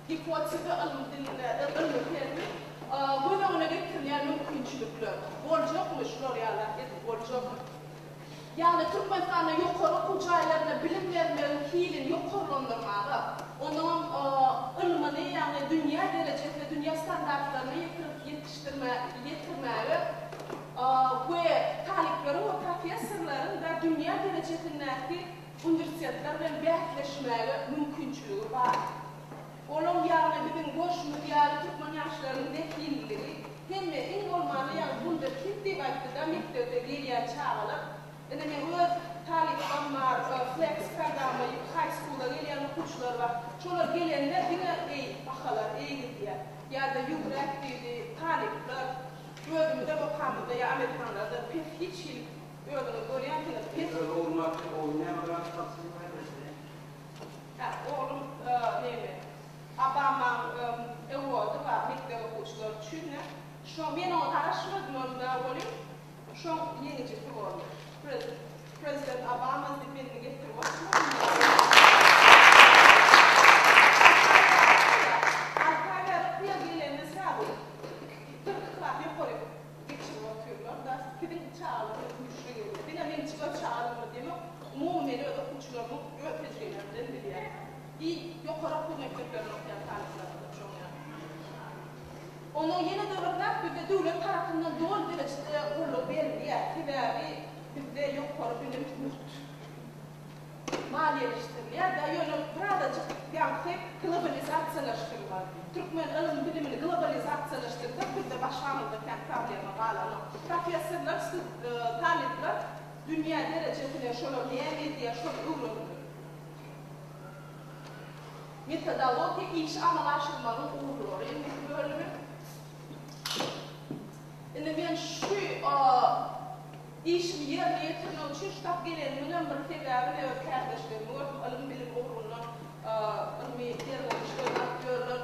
Gipoteza ylmy dilinde, ylmy termin, göz öňüne getirilýän mümkinçilikler. Boljakmy, şular ýaly edip boljakmy? Ýagny Türkmenistanda ýokary okuw jaýlarynda bilim bermegiň hilini ýokarlandyrmaga, onuňam ylmyny, ýagny dünýä derejesine, dünýä standartlaryna ýetirip ýetişdirmä, ýetirmäge we talyplaryň we professorlaryň-da dünýä derejesindäki uniwersitetler bilen bäsleşmäge mümkinçiligi bar. Olaň ýagny biziň görşümiz ýaly türkmen ýaşlarynyň zehinliligi hemme iň bolmanda ýagny wunderkind diýip aýtdyda mekdepde gelýän çagalar ine meň öz talyplam bar flex programma high school-a gelýän okuwçylar bar şolar gelende diňe eý bahalar eý gidýär ýa-da ýüwräk diýdi talyplar özümizem okamyzda ýa amerikanlarda pes hiç hili özüňiz görýänsiňiz pes Öz oglum ogly näme zat tapsyn prezident. Hä oglum neme Obamaň award-y bar mekdep okuwçylary üçin ne şo men oňa garaşmadym onda welin şoň ýeňijisi boldy President Obama stipendiýa getirip Alty aý bäri okuwa gelende srazu birki klas ýokaryk geçirip otyrlar da siziň çagalaryňyz güýçli gelýär diňe meň öz çagalarym diýemok Umumy men öz okuwçylarymyň öz tejribämden bilýän. I ýokary okuw mekdeplerinde okaýan talyplarymyzam şoň ýaly. Ondan ýene-de bir zat bizde döwlet tarapyndan doly derejede goldaw berilýär. Sebäbi bizde ýokary bilim mugt maliýeleşdirilýär-de, ýöne birazajyk ýaňky globalizasiýalaşdyrylmaly. Türkmen ylym-bilimini globalizasiýalaşdyrsak bizde başgamyzda kän problema galanok. Professorlar, talyplar Dünýä derejesine şolar näme edýär şony öwrenmeli. Metodologiýa işi amala aşyrmagyň ugurlary indiki bölümi. Indi men şu işimi ýerine ýetirmek üçin şu tap gelenimiňem bir sebäbi ne öz kärdeşlerimi gördüm ylym bilim ugrundan ylmy derňew işlerini alyp ýörler.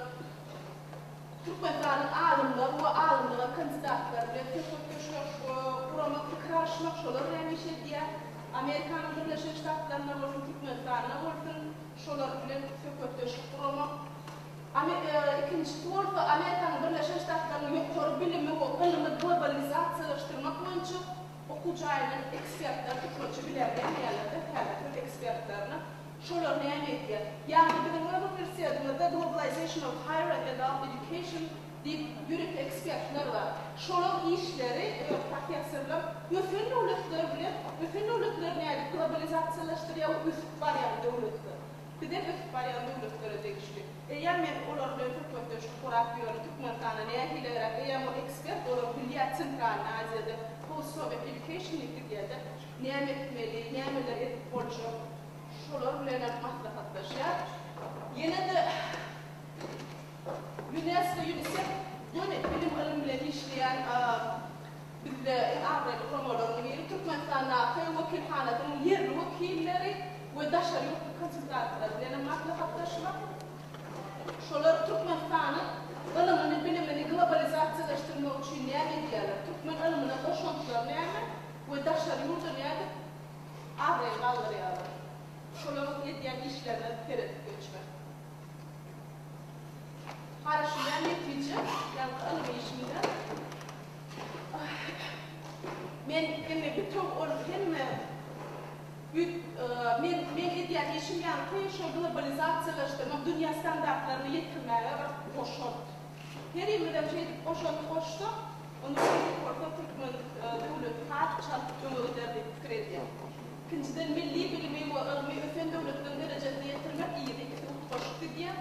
Türkmenistanyň alymlary we alymlyga kandidatlary bilen söhbetdeşlik guramak, pikir alyşmak, şolar näme iş edýär? Amerikanyň Birleşen Ştatlarynda bolsun, Türkmenistanda bolsun, şolar bilen söhbetdeşlik guramak. Ikinjisi bolsa, Amerikanyň Birleşen Ştatlarynyň ýokary bilimi we ylmy globalizasiýalaşdyrmak boýunça okuw jaýynyň ekspertleri, türkmençe bilermen diýýärler-de, häzirki ekspertlerine Şolar näme edýär? Ýagny biziň öz uniwersitetimizde Globalization of Higher and Adult Education diýip ýörite ekspertler bar. Şolaň işleri, öz professorlar ösen döwletler bilen ösen döwletleri nädip globalizasiýalaşdyrýar we ösüp barýan döwletler. Bizem ösüp barýan döwletlere degişli. Eýýäm men olar bilen söhbetdeşlik gurap ýörün, Türkmenistanda nähiliräk, eýýäm ol ekspert, olar bilýär Centralny Aziýada post-soviet education diýip gidýär-de, näme etmeli, nämeler edip boljak. Şolar bilenem maslahatlaşýar. Ýene-de Ýunesko, Ýunisef göni bilim-ylym bilen işleýän bizde iň abraýly guramalaryň biri. Türkmenistandaky wekilhanasynyň ýerli wekilleri we daşary ýurtly konsultantlar bilenem maslahatlaşmak. Şolar Türkmenistanyň ylymyny, bilimini globalizasiýalaşdyrmak üçin näme edýärler? Türkmen ylmyna goşantlary näme we daşary ýurda nädip abraý galdyrýarlar. Şolaryň edýän işlerine seredip geçmek. Garaşylýan netije, ýaňky ylmy işimde men indi bütew ol hemme men meň edýän işim ýaňky şol globalizasiýalaşdyrmak, dünýä standartlaryna ýetirmäge bir goşant. Herimizem şeýdip goşant goşsak, Onda şeýdip bolsa türkmen döwleti has çalt öňe gider diýip pikir edýän. Ikinjiden milli bilimi we ylmy ösen döwletleriň derejesine ýetirmek yzy ikisi utgaşyp gidýär.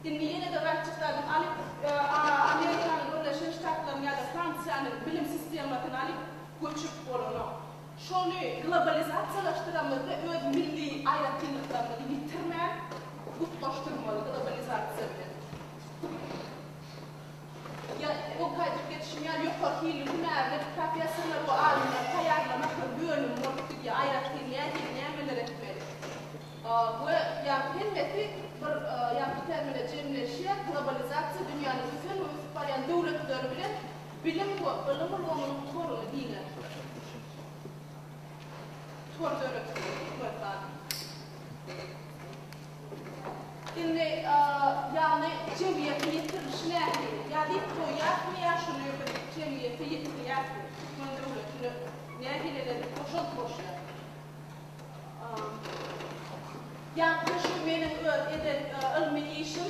Indi ýene-de bir aýtjak zadym alyp Amerikanyň Birleşen Ştatlarynyň ýa-da Fransiýanyň bilim sistemasyny alyp göçürip bolanok. Şony globalizasiýalaşdyramyzda öz milli aýratynlyklarymyzy ýitirmän utgaşdyrmaly globalizasiýa bilen. Ýa, öňki aýdyp geçişim ýaly, ýokary hilli hünärli professorlar we alymlary taýýarlamak bir bölüm bolup gidýär, aýratyn nähili, nämeler etmeli. We ýa, hemmesi bir ýaňky termine jemleşýär, globalizasiýa dünýäniň ösen we ösüp barýan döwletleri bilen bilim we ylym ulgamynyň toruny giňeltmek. Tor döretmek Türkmenistanyň. diýip goýýasmy ýa şuny biz jemgyýete ýetirýäsmi? Türkmen döwletine nähili edip goşant goşýar? Ýaňky şu meniň öz eden ylmy işim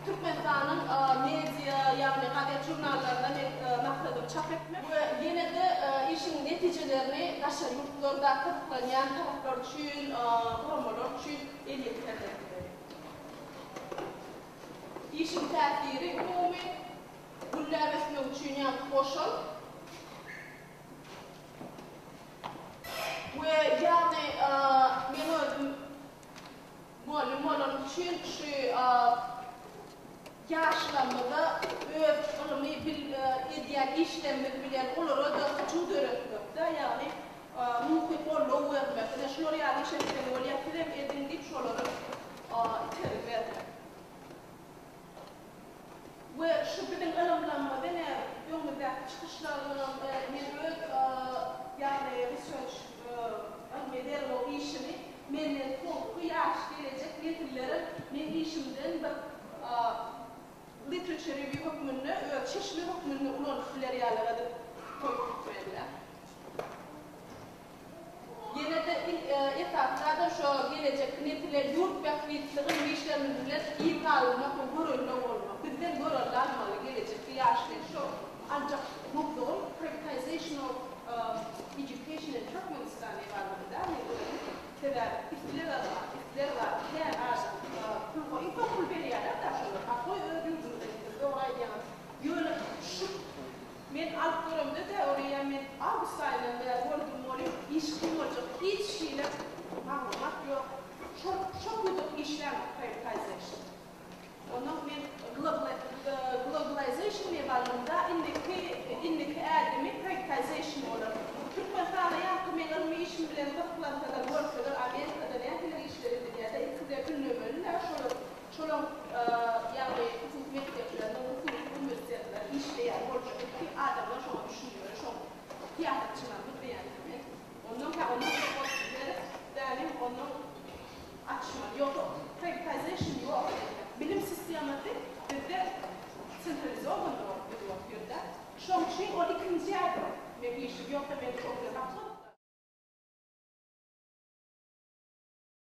Türkmenistanyň media, ýagny gazet-žurnallarynda men maksadym çap etmek we ýene-de işiň netijelerini daşary ýurtlarda gyzyklanýan taraplar üçin, guramalar üçin elýeterli etmek. Işiň täsiri umumy gülläp ösmek üçin ýaňky goşant. We ýagny men özüm mugallym bolanym üçin şu ýaşlarymyza öz ylmy edýän işlerimiz bilen olara-da hyjuw döretmekde, ýagny ruhy goldaw bermek, ine şular ýaly iş etseň bolýar, sizem ediň diýip şolara itergi bermek. We şu biziň ylymlarymyzy ine öňümizdäki çykyşlarymyzam men öz ýagny research ylmy derňew işimi menden soňky ýaş gelejek nesilleriň meň işimden bir literature review hökmünde öz çeşme hökmünde ulanyp biler ýalyk edip goýup gitmeliler. Ýene-de iň esasy zadam şo gelejekki nesile ýurt bähbitli ylmy işlerimiz bilen yz galdyrmak we görelde bolmak. Bizden görelde almaly gelejekki ýaş nesl. Şo aljak mowzugym Privatization of Education in Turkmenistan diýip almadym däl men özüm. Sebäbi isleg bar, isleg bar, kän adam pul goý, iň köp pul berýärler-dä şolar. A goý öz ýurdumyza gitsin, dogry aýdýaňyz. Ýöne şu Men alyp göremde-de, ony ýa men awgust aýyndan bäri boldum welin, iş kyn boljak hiç hili maglumat ýok. Şol şo pudak işlänok privatization. Ondan men globalization diýip aldym-da, indiki indiki ädimi privatization bolar. Türkmenistanda ýaňky meň ylmy işim bilen gyzyklansalar, görseler Amerikada nähili işler edilýär-de, ilki bilen ünlemeliler şolar şolaň.